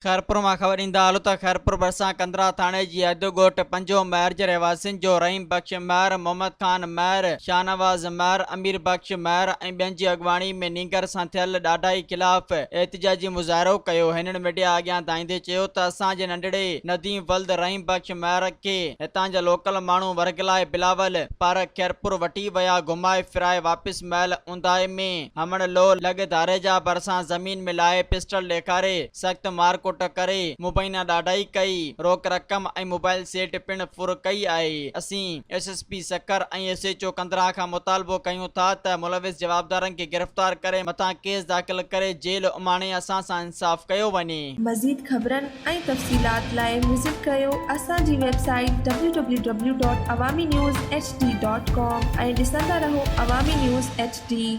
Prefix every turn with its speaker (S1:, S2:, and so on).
S1: خيرپور مان خبر ڏيندا هلو ته خيرپور ڀرسان ڪنڌرا ٿاڻي جي حد ڳوٺ پنجو مهر جي رهواسين جو رحيم بخش مهر، محمد خان مهر، شاهنواز مهر، امير بخش مهر ۽ ٻين جي اڳواڻي ۾ نينگر سان ٿيل ڏاڍائي خلاف احتجاجي مظاهرو ڪيو. هنن ميڊيا اڳيان دانهيندي چيو ته اسان جي ننڍڙي نديم ولد رحيم بخش مهر کي هتان جا لوڪل ماڻهو ورغلائي بلاول پارڪ خيرپور وٺي ويا گهمائي ڦرائي واپس مهل اونداهي ۾ همڻ لوهه لڳ ڌاريجا ڀرسان زمين ۾ لاهي پسٽل ڏيکاري سخت مارڪٽ ڪري مبينا ڏاڍائي ڪئي، روڪ رقم ۽ موبائل سيٽ پڻ ڦر ڪئي آهي، اسين S S P Sukkur ۽ S H O Kandhra کان مطالبو ڪيون ٿا ته ملوث جوابدارن کي گرفتار ڪري مٿان ڪيس داخل ڪري جيل اماڻي اسان سان انصاف ڪيو وڃي.
S2: مزيد خبرن ۽ تفصيلات لاء وزٽ ڪريو اسان جي website W W W dot Awami news H D dot com ۽ ڏسندا رهو عوامي نيوز ايڇ ڊي.